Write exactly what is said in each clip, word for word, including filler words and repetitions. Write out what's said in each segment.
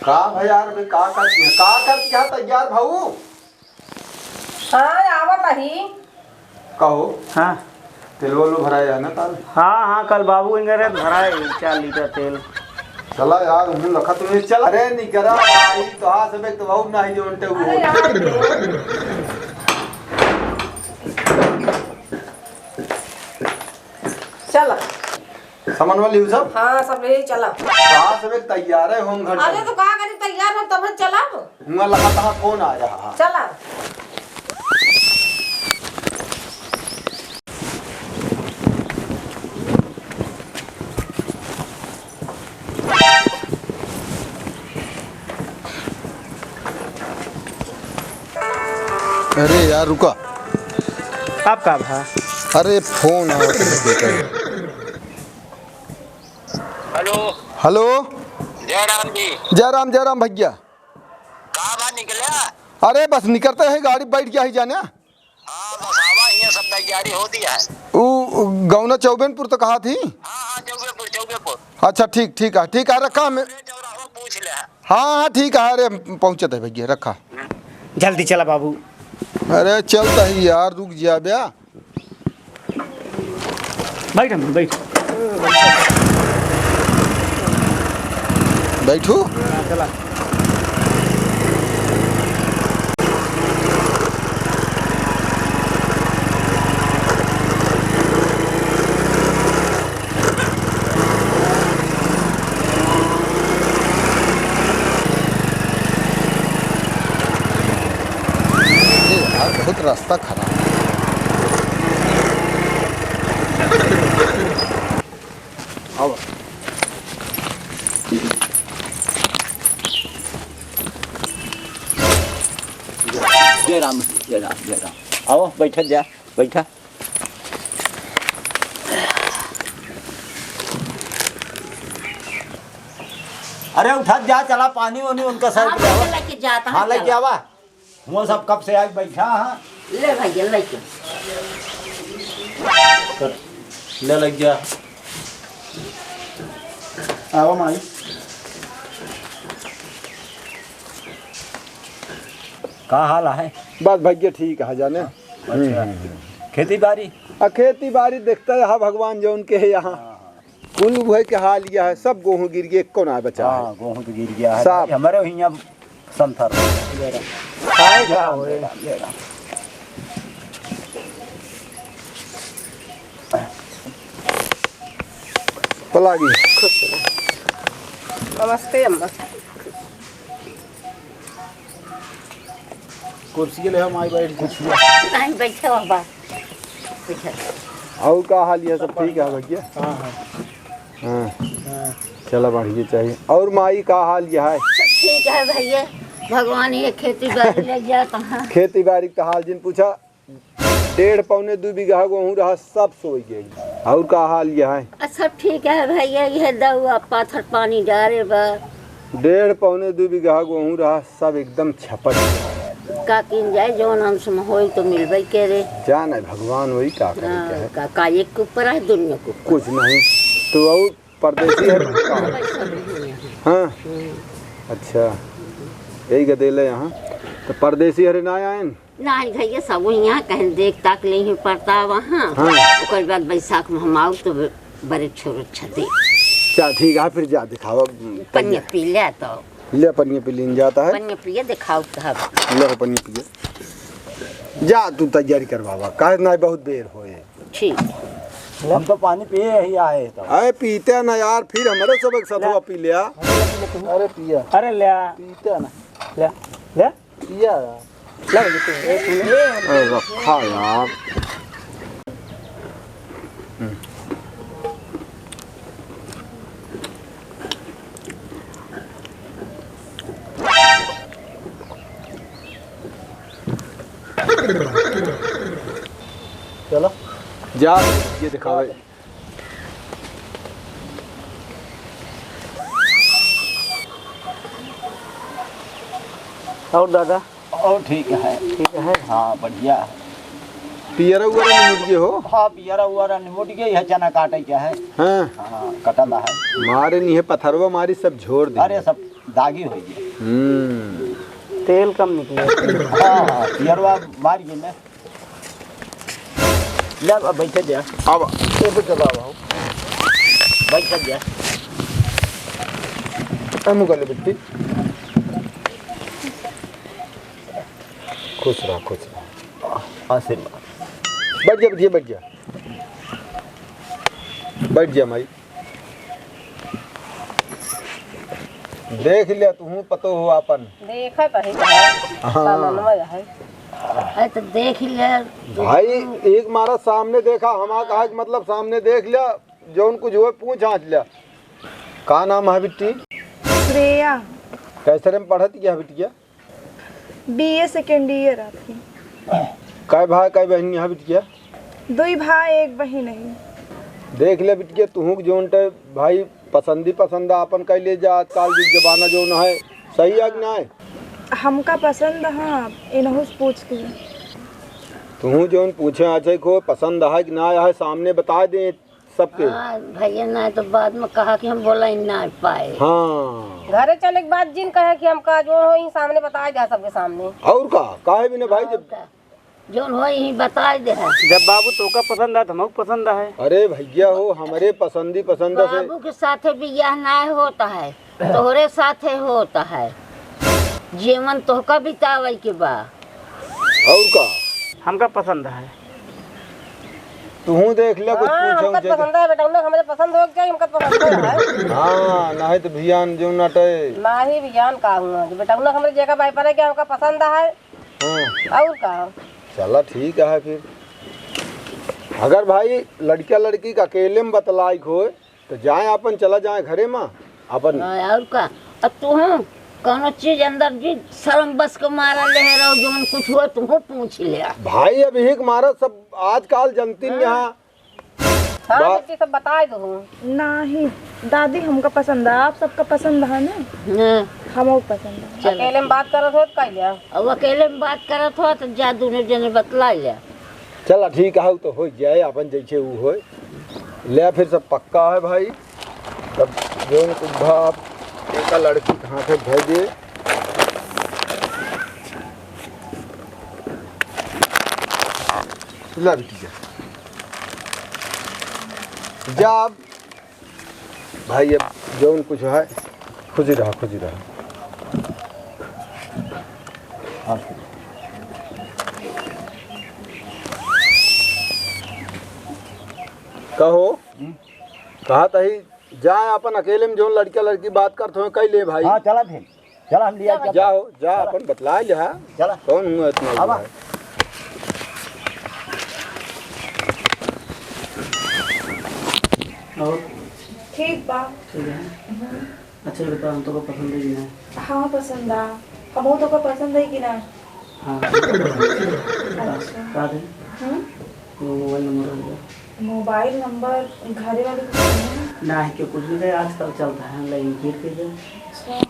का भाई यार, अबे का करती है, का करती है तैयार भाऊ? हाँ, आवत ही। कहो। हाँ। तेल वालो भराया है ना ताल? हाँ, हाँ, कल बाबू के घरे भराए चार लीटर तेल। चला यार, हूँ लखा तुम्हें चला। अरे निकरा भाई, तो हाँ सबे तो बहुत नहीं जो उनटे अरे हुए। यार। चला। सामान वाली हो सब? हाँ, सब यही चला। कहाँ से बे तैयार है होम घर अरे से? तो कहाँ करी तैयार हो तब चलब। हुआ लगा था फोन आ रहा। चला। अरे यार रुका। आपका भा? अरे फोन आवत है बेटा। हेलो। हेलो। जय राम जी। जय राम, जय राम भैया। का बा निकल्या? अरे बस निकरते हैं, गाड़ी बैठ गया ही जाने। हाँ, बस आवा, हियाँ सब तैयारी हो दिया है। उ, उ, गौना चौबेनपुर तो कहा थी? हाँ, हाँ, चौबेपुर, चौबेपुर। अच्छा, ठीक, ठीक है, ठीक है, रखा हमें। अरे, चौराहो पूछ ले। हाँ, हाँ, ठीक है, अरे, पहुँचत है भैया, रखा। जल्दी चला बाबू। अरे, चलता ही यार, रुक जा बे। बैठ हम, बैठ। बैठू। हाँ, चला। अरे यार, बहुत रास्ता खराब। आओ। जय राम, जय राम, जय राम। आओ, बैठा जा, बैठा। अरे उठा जा, चला पानी वानी उनका साइड हाँ, ले आवा। लेके जाता हाँ, है, लेके चला। आवा। हुआ सब कब से आके बैठा है। ले भैया, लेके। ले लग जा। आवा माई। का हाल है? बस भैया ठीक है जाने। अच्छा। हम्म, हम्म, हम्म। खेती बाड़ी? आ खेती बाड़ी देखता है भगवान जो उनके है यहाँ। हाँ, हाँ। कुल उहे के हाल यह है, सब गोहूँ गिर गए, एको ना बचा है। हाँ, गोहूँ तो गिर गया है। सब। हमारे हियाँ संथर। आए का होए? पलागी। खुश रहो। नमस्ते अम्मा। कुर्सी ले हम आई बैठ कुछ। नहीं, बैठे हो बा। बैठे। और का हाल है, सब ठीक है भैया? हाँ, हाँ। हाँ। हाँ। चला बढ़िया चाहिए। और माई का हाल यह है? सब ठीक है भैया, भगवान ये खेती बाड़ी ले जाता है। खेती बाड़ी का हाल जिन पूछा, डेढ़ पौने दू बीघा गोहूँ रहा, सब सोई गई। और का हाल यह है? आ, सब ठीक है भैया, यह दउआ पाथर पानी डारे बा। डेढ़ पौने दू बीघा गोहूँ रहा, सब एकदम छपट। का किन जाए, जौन अंश में होई तो मिलबे करे। जान है भगवान वही का करे हाँ, के है। का, का एक के ऊपर है, दुनिया के ऊपर। कुछ नहीं। तो और परदेसी है? हाँ। हम्म। अच्छा, यही गदेले यहाँ। तो परदेसी हरे ना आयन? नहीं भैया, सब यहाँ कहीं देख ताक ले ही पड़ता वहाँ। हाँ। ओकर बाद बैसाख में हम आउब तो बरे छोरो छते। चल ठीक है, फिर जा दिखावा, पनिया पनिया। पी ले तो। ले पनिया पी लीन जाता है। पनिया पिए दिखाओ तब। ले पनिया पिए। जा तू तैयारी करवावा, काहे ना बहुत देर होए। ठीक। हम तो पानी पिए ही आए तो। अरे पीते ना यार, फिर हमारे सब एक सथवा पी लिया। अरे पिया। अरे ले। पीते ना। ले। ले। पिया। ले भैया तू, एक मिनट। अरे रखा यार। हम्म। चलो। जा, ये दिखावे। और दादा? और ठीक है। ठीक है? हाँ, बढ़िया है। पियरा उअरा निमुट गए हो? हाँ, पियरा उअरा निमुट गए, यह चना काटे के है। हाँ। हाँ, कटल है। मारे नहीं है, पथरवा मारी सब झोर दे। अरे, सब दागी होइ गया। हम्म। तेल कम निकले। हाँ, हाँ, पियरवा मार गई ना। ले, अब बैठ जा। अब ए पे चला आओ। बैठ जा। ए मुँह कर ले बिट्टी। खुश रह, खुश रह। आशीर्वाद। बैठ जा बिटिया, बैठ जा। बैठ जा माई। देख लिया तू पतो हो आपन। देखत है। हाँ। सामनवा है। अरे तो देख ले। भाई, एक मारा सामने देखा, हमारा कहा कि मतलब सामने देख लिया, जौन कुछ हुआ पूछ आँच लिया। का नाम है बिट्टी? श्रेया। कैसे रे में पढ़त क्या बिटिया? बीए सेकेंड ईयर आपकी। कै भाई कै बहिन यहाँ बिटिया? दुई भाई एक बहिन है। देख ले बिटिया, तुहूँ के जौन टे भाई पसंदी पसंद आपन कै ले जा, आजकल जुग जमाना जौन है, सही है कि नाय? हमका पसंद है, इनहू से पूछ के। तुहूँ जौन पूछे आछे को पसंद है कि नाय है, सामने बताइ दे। सबके। हाँ, भैया, नाहीं तो बाद में कहा कि हम बोला ही ना पाए। हाँ। घरे चले के बाद जिन कहे कि हमका जो होई सामने बताइ द्या सबके सामने। और का? काहे बिना भाई, और जब का? जौन होई ही बताइ द्या। जब बाबू तोका पसंद आए, तो हमको पसंद आए। अरे भैया हो, हमरे पसंदी पसंद से। बाबू के साथे बियाह ना होता है, तोहरे साथे होता है। जीवन तोहका बितावे के बा। और का? हमका पसंद है। तुहूँ देख ले, कुछ हाँ, पूछो हमका उनसे। पसंद है, बेटौना हमरे पसंद हो के चाहिए, हमका पसंद है। हाँ, नाहीं तो भियान जो नटे। नाहीं भियान का हुआ, जो बेटौना हमरे जेका बाई परे के हमका पसंद है। हाँ। और का? चला ठीक है फिर। अगर भाई लड़किया लड़की का अकेले में बतलाइक होए, तो जाए आपन, चला जाए घरे मा आपन। हाँ, और का? अब तुहूँ कौनो चीज अंदर जी शर्म बस के मारा ले रहो, जौन कुछ हुआ तुहूँ पूछ लिया। भाई, अब एक मारा सब आजकल जनती में हाँ। यहाँ। हाँ, बा- बच्ची सब बताइ दो। नाहीं, दादी हमका पसंद है, आप सबका पसंद है ना? हाँ। हमको पसंद है। चलो। अकेले में बात करत हो तो कह लिया। अब अकेले में बात करत हो तो जा दोनों जने बतलाइ लिया। चला ठीक है, उ तो होइ जाए, आपन जैसे उ होए। ले फिर सब पक्का है भाई। तब जौन कुछ भा आप एका लड़की के हाथे धइ दे। ला बिटिया। जा अब। भाई, अब जौन कुछ है, खुशी रहा, खुशी रहा। हाँ। कहो, हम्म? कहा तही, जाए आपन अकेले में जौन लड़का लड़की बात करत होए, कह ले भाई। हाँ, चला फिर। चला, हम लिया चला। जाओ, जा, चला। अपन बतला लिहा। चला। कौन हुआ इतना आवा। बुरा है? और? ठीक बा। ठीक है। हम्म। अच्छा, ये बताओ, हम तोका पसंद है कि ना? हाँ, पसंद आ। हमहू तोका पसंद है कि ना? हाँ। अच्छा। का दे? हम्म? वो मोबाइल नंबर हो गया। मोबाइल नंबर घरे वाले को चाहिए ना? ना, है क्यों, कुछ भी दे, आजकल चलता है, ऑनलाइन गिर के दे। अच्छा।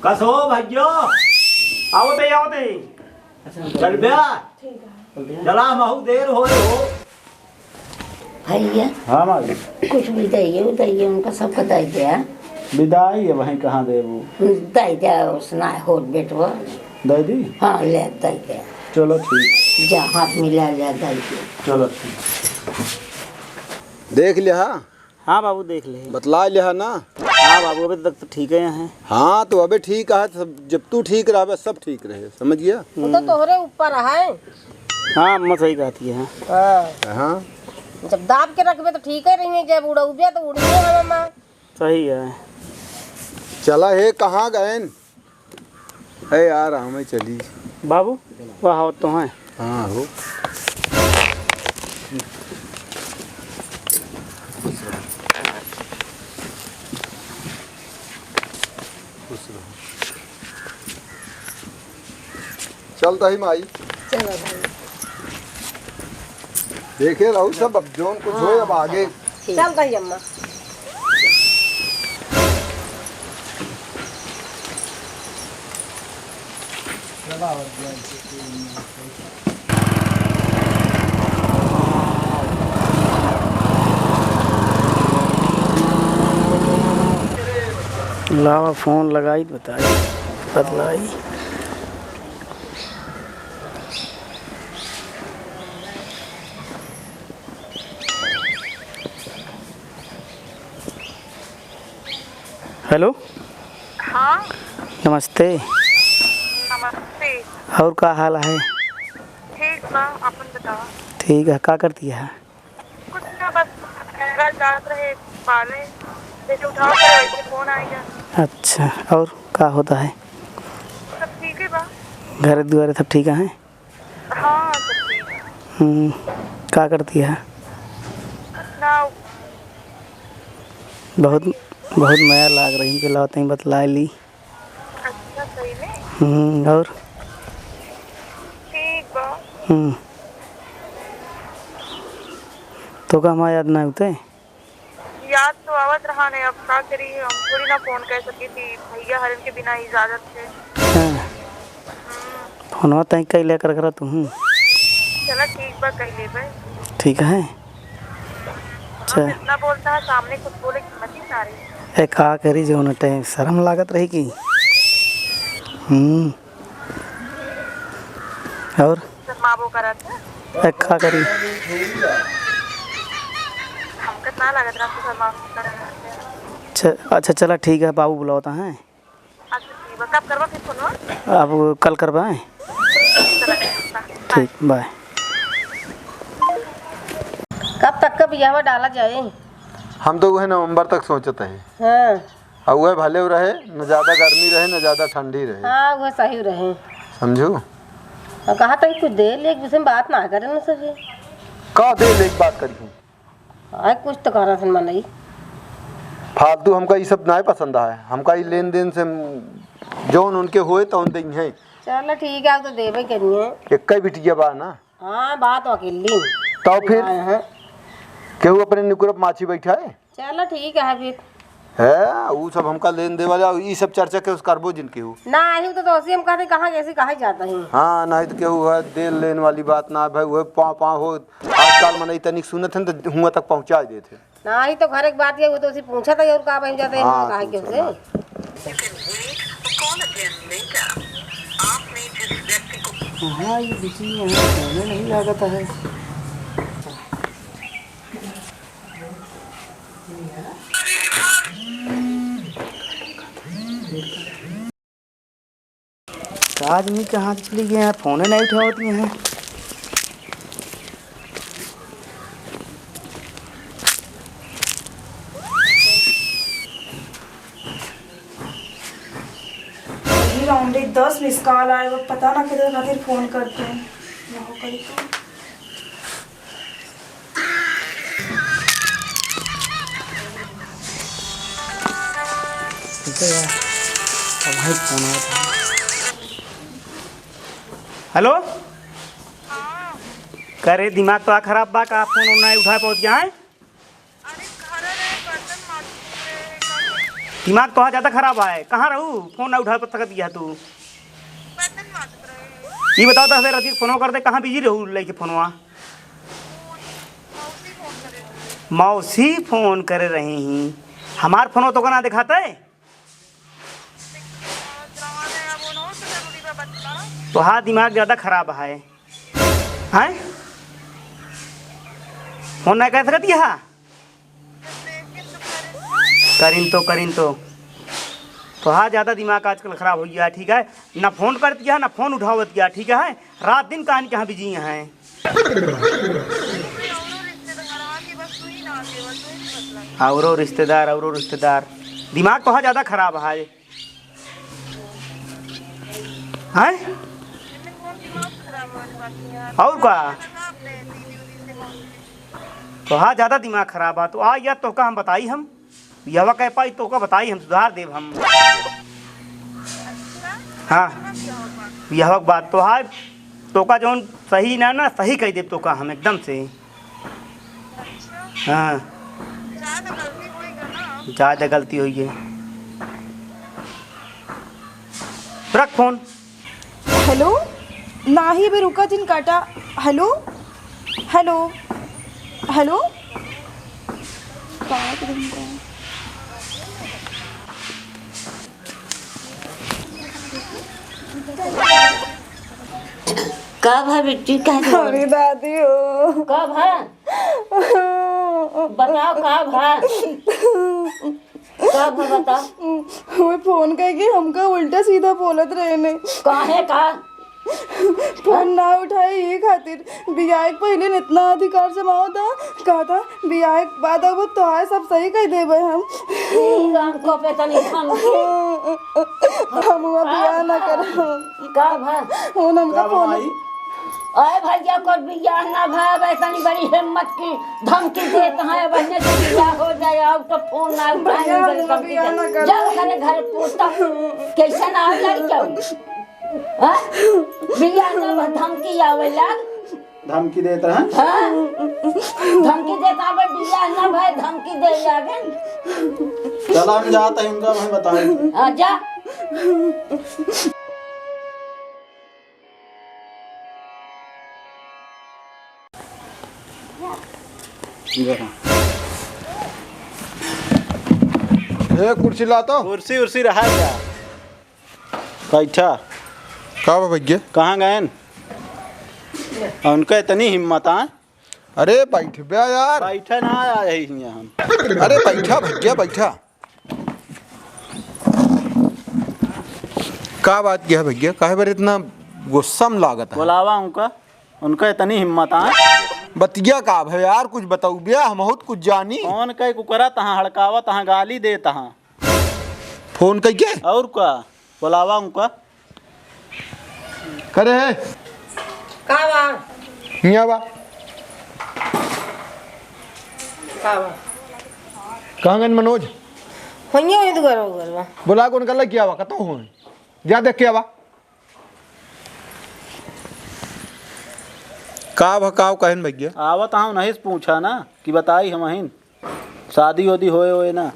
कस हो भैया, आओ बे, आओ बे। अच्छा, चल बे। ठीक है। चल बे। चला, महू देर हो रहे हो। भैया। हाँ माई। कुछ भी दइए, उदइए, उनका सबका दइ दे, हाँ? विदाई है भाई, कहाँ देबू? दइ दे, उसना होत बेटवा। दइ दी? हाँ, ले, दइ दे। चलो ठीक। जा, हाथ मिला ले, दइ दे। चलो ठीक। देख लिहा? हाँ बाबू, देख ले। बतला लिहा ना? हाँ बाबू, अभी तक तो ठीक है यहाँ। हाँ, तो अबे ठीक है, सब, जब तू ठीक रहबे, सब ठीक रहे, समझ गया? वो तो तोहरे ऊपर है। हाँ, अम्मा सही कहती है। हाँ। हाँ। जब दाब के रखबे तो ठीक ही रही है, जब उड़ौबे तो उड़िए हम अम्मा। सही है। चला हे, कहाँ गएन? ए यार, हमें चली। बाबू, वह हो तो हैं। हाँ हो। खुश रहो। खुश रहो। चलता ही माई। चलो भाई। देखे रहू सब, अब जौन कुछ होए, अब आगे। ठीक। चलता ही अम्मा। लावा फोन लगाई, बताई, बतलाई। हेलो। हाँ। नमस्ते। नमस्ते। और का हाल है? ठीक बा, अपन बतावा। ठीक है, का करती है? कुछ ना, बस घर जात रहे, बाले जैसे उठाओ तो वैसे फोन आएगा। अच्छा, और का होता है? सब ठीक है बा। घर दुआरे सब ठीक है? हाँ, सब ठीक है। हम्म, का करती है? ना। बहुत, बहुत मया लाग रही, हमके लावत ही बतला ली। अच्छा, सही में? हम्म, और? ठीक बा। हम्म। तो का हमार याद ना होते? याद तो आवत रहा ने, अब का करी, हम थोड़ी ना फोन कर सकी थी, भैया हरन के बिना इजाजत से। हाँ। हम्म। फोनवा तय कैले कर करा तू। चला ठीक बा, कर लेबे। ठीक है। अच्छा। इतना बोलता है, सामने कुछ बोले कि मती सारे। ए, का करी, जौन टाइम शर्म लागत रही कि। हम्म। और? शर्माबो करत है। ए, का करी? हमके ना लागत रहा, शर्माबो करत है। अच्छा, अच्छा, चला ठीक है, बाबू बुलावता है। अच्छा, ठीक बा। कब करबा फिर फोनवा? अब कल करबा, हैं? चला, ठीक बा। ठीक, बाय। कब तक का बियाहवा डाला जाए? हम तो उहे नवंबर तक सोचत हैं। हाँ। और उहे भले रहे, न ज्यादा गर्मी रहे, न ज्यादा ठंडी रहे। हाँ, उहे सही रहे। समझू? और कहा था कि कुछ देर ले एक दूसरे में बात ना करे ना सके। का देर ले एक बात करी हूँ? आए कुछ तो कहा था मनई। फालतू हमका ई सब नाहीं पसंद है। हमका ई लेन देन से जौन उनके होए तौन देइहैं। चला ठीक है, अब तो देबे करिए। एक ही बिटिया बा ना। हाँ, बात अकेली। तो फिर? हाँ, हाँ। केहू अपने निकुरप माछी बैठा है? चला ठीक है फिर। है, ऊ सब हमका लेन दे वाला, ई सब चर्चा के उस करबो जिन केहू। ना, आही तो, तो उसी हम कहते कहाँ कैसे कहाँ जाता है। हाँ, नहीं तो केहू है, देन लेन वाली बात ना है भाई, वो पाँव पाँव हो, आजकल मनई तनिक सुनत है तो हुआं तक पहुँचा देत है। नाही, तो घर एक बात ये, वो तो उसे पूछा था, और का बन जाता है, हाँ, कहा कि पूछो उसे। ना। You can wait or call again later। आपने जिस व्यक्ति को हाँ, ये बिजी है, फोन नहीं लागत है। का आदमी कहाँ चली गए हैं, फोन नहीं उठावत हैं। अभी राउंडे दस मिस कॉल आए, वो पता ना किधर खातिर फोन करते हैं। ना हो करी तो। ठीक है यार, अब भाई फोन आया था। हेलो? हाँ। का रे, दिमाग तो आ खराब बा का? फोन उन नहीं उठा पावत क्या है? अरे, घरे रहे, बर्तन माजत रहे, का करी? दिमाग तोहार ज्यादा खराब है, कहाँ रहू? फोन ना उठा सकत बिया तू। बर्तन माजत रहे। ई बताओ तो, हमें रतिक फोनो कर दे, कहाँ बिजी रहू लेके फोनवा? मौसी फोन करे रही। मौसी फोन करे रही ही। हमार फोनो तो ना दिखाता है? जवान है, अब उन्हों से जरूरी बा बचना। तोहार दिमाग ज्यादा खराब है। हैं? फोन नहीं कर सकती है? करीन तो, करीन तो। तोहार ज्यादा दिमाग आजकल खराब हो गया, ठीक है? ना फोन करती है, ना फोन उठावत गया, ठीक है? रात दिन कहाँ, कहाँ बिजी हैं। औरो रिश्तेदार, औरो रिश्तेदार। दिमाग तोहार ज्यादा खराब है। हैं? और का? तोहार ज्यादा दिमाग खराब है। तो आ यार, तोहका हम बताई हम। बियाहवा कह पाई, तोहका बताई हम, सुधार देब हम। हाँ। बियाहवा के बाद तोहार, तोहका जौन सही ना, ना सही कह देब तोहका हम एकदम से। हाँ। ज्यादा गलती होई है। रख फोन। हेलो, नाही बे, रुका जिन काटा। हेलो, हेलो, हेलो। का एकदम का? का भा बिट्टी, का भा? अरे दादी हो। का भा? बताओ का भा? का भा बताओ? हमें फोन करके हमका उल्टा सीधा बोलत रहे ने। काहे का? फोन ना उठाए ये खातिर। बियाह के पहिले इतना अधिकार जमावत ह, कहत ह बियाह के बाद अब तोहार सब सही कर देबे हम। ई गान को पे तनी हम। हम हुआ बियाह ना करब। का भा? फोन हमका का फोन। भाई? अरे भैया, को बियाह ना भा, अब इतनी बड़ी हिम्मत की धमकी देत हैं, अब इन्हें से बियाह हो जाए, अब तो फोन ना उठाए, भैया, बड़ी हम धमकी बियाह दे। ना करब। जाओ घरे, घर पूछता, कैसे ना आवे लड़का? हाँ? बियाह ना भा, धमकी आवे लाग। धमकी देत रहन। हाँ? धमकी देत आवे, बियाह ना भा, धमकी दे लागे। चला, हम जात हैं, उनका हम बताई। हाँ, जा। ए, कुर्सी ला तो। कुर्सी उर्सी रहा क्या? बैठा। का बा भैया? कहाँ गएन? उनका इतनी हिम्मत आए? अरे बैठ बे यार। बैठे ना आए ही हियाँ हम। अरे बैठा भैया, बैठा। का बात क्या है भैया? काहे बर इतना गुस्सा में लागत है? बुलावा उनका, उनका इतनी हिम्मत आए। बतिया का भे यार, कुछ बताऊ बे, हम बहुत कुछ जानी। फोन कई कुकरा तहाँ हड़कावा, तहाँ गाली दे तहाँ। फोन कई के? और का? बुलावा उनका। करे है? का बा? हियाँ बा। का बा? कहाँ गन मनोज? होइए, वही दुआर, दुआर बा। बुला के उनका लग गया बा, कतौ हो? जा देख के आवा। का भा, का कहन भैया? आवत हाँ, उन्हीं से पूछा ना कि बताई हमहिन। शादी ओदी होए ओए ना।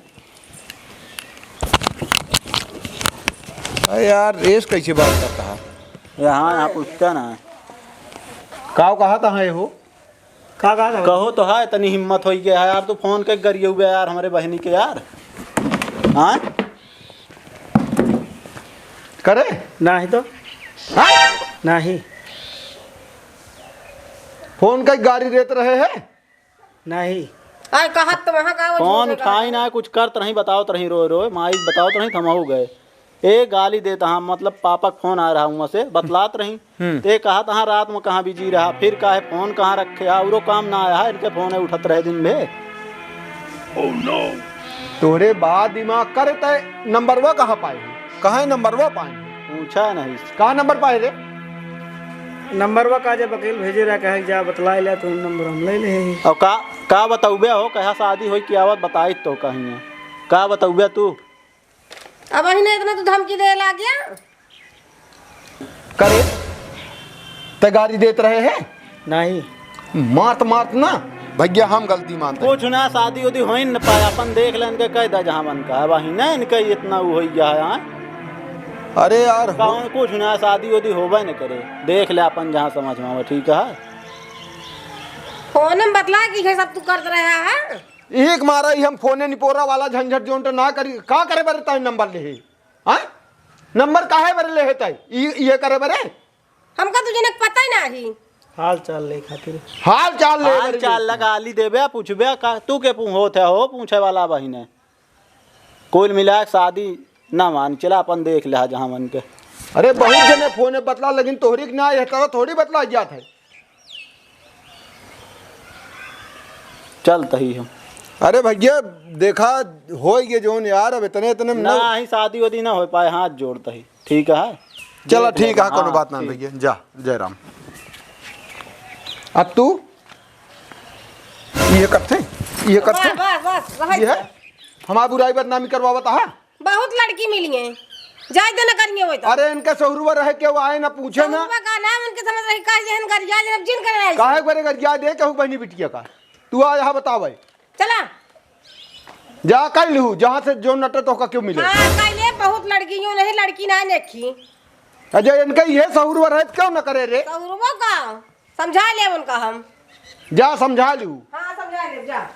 अरे यार, रेस कैसे बात करता है? यहाँ, यहाँ पूछता ना। का कहा था ये हो? का कहा था? कहो तो है, तनी हिम्मत होई के है यार, तू फोन के गरियउबे यार, हमरे बहिनी के यार। हाँ? करे? नाही तो। हाँ? नाही। फोन का गारी देत रहे है? नाही। अरे कहत तो वहाँ का वो फोन झूठे उठाई कहत। ना, कुछ करत रही, बतावत रही, रोए रोए माई बतावत रही, थमहू गए। ए गाली देत हाँ, मतलब पापा के फोन आ रहा हुआ से, बतलात रही। हम्म। ते कहत हाँ रात में कहाँ बिजी रहा, फिर काहे फोन कहाँ रखे हा, औरो काम ना आया है, इनके फोने उठत रहे दिन भे। तोरे बा दिमाग करे, तय नंबरवा कहाँ पाए? कहाँ नंबरवा पाए? पूछा नहीं। का नंबर पाए रे? नंबरवा का जब वकील भेजे रहा, कहे जा बतला ले, तो नंबर हम ले ले। और का, का बतउबे हो, कहा शादी होई कि आवत बताई तो कहीं। का बतउबे तू? अब अही ने इतना तो धमकी दे लाग गया। करे, ते गारी देत रहे है? नहीं। मारत, मारत ना, भैया हम गलती मानते हैं। कुछ ना, शादी उदी होइन न पाए, अपन देख ले इनके कह दे जहाँ मन का। अब अही ना इनके इतना वो हो गया है, हाँ? अरे यार, हो- कौन कुछ ना, शादी उदी होबे न करे, देख ले अपन जहाँ समझ में आवे, ठीक है? फोन में बतला कि ये सब तू करत रहा है? एक मारा ही हम फोने निपोरा वाला झंझट जोन तो ना करी, का करे बरे ताई नंबर ले है? हाँ? नंबर काहे बरे ले है ताई? ई, ये करे बरे? हमका तो जनक पता ही ना ही। हाल चाल ले खातिर। हाल चाल ले हाल बरे चाल ले। लगा ली देबे, पूछबे का, तू के पूछत है हो, पूछे वाला बहिन है। कुल मिला के शादी ना मान, चला अपन देख ले जहाँ मन के। अरे बहुत जने फोने बतला, लेकिन तोहरी के ना, यह तरह थोड़ी बतला जात है। चलत ही हम। अरे भैया, देखा, होई गे जोन यार, अब इतने, इतने में ना ना ही शादी वादी ना हो पाए, हाथ जोड़त ही, ठीक है? चला, ठीक है, हाँ, कोनो बात ना ठीक। भैया, जा, जय राम। अब तू ये करते, ये करते, बस, बस, बस, ये है? हमार बुराई बदनामी करवावत हा? बहुत लड़की मिली हैं, जाए देना करिए वो तो। अरे, इनके सहुरुआ रहे, केहू आए ना पूछे ना। सहुरुआ का नाम उनके समझ रही, काहे जहन गरिया जब जिन कर रहे। काहे बरे गरिया दे, केहू बहनी बिटिया का? तू आ यहाँ बतावे। चला। जा कह लिहू, जहाँ से जो नटे तो का क्यों मिले? हाँ, कह ले, बहुत लड़की यूं नहीं, लड़की ना देखी। अजय, इनके ये सहुरुआ रहे, क्यों न करे रे? सहुरुआ का? समझा ले उनका हम। जा समझा लिहू। हाँ, समझा ले, जा।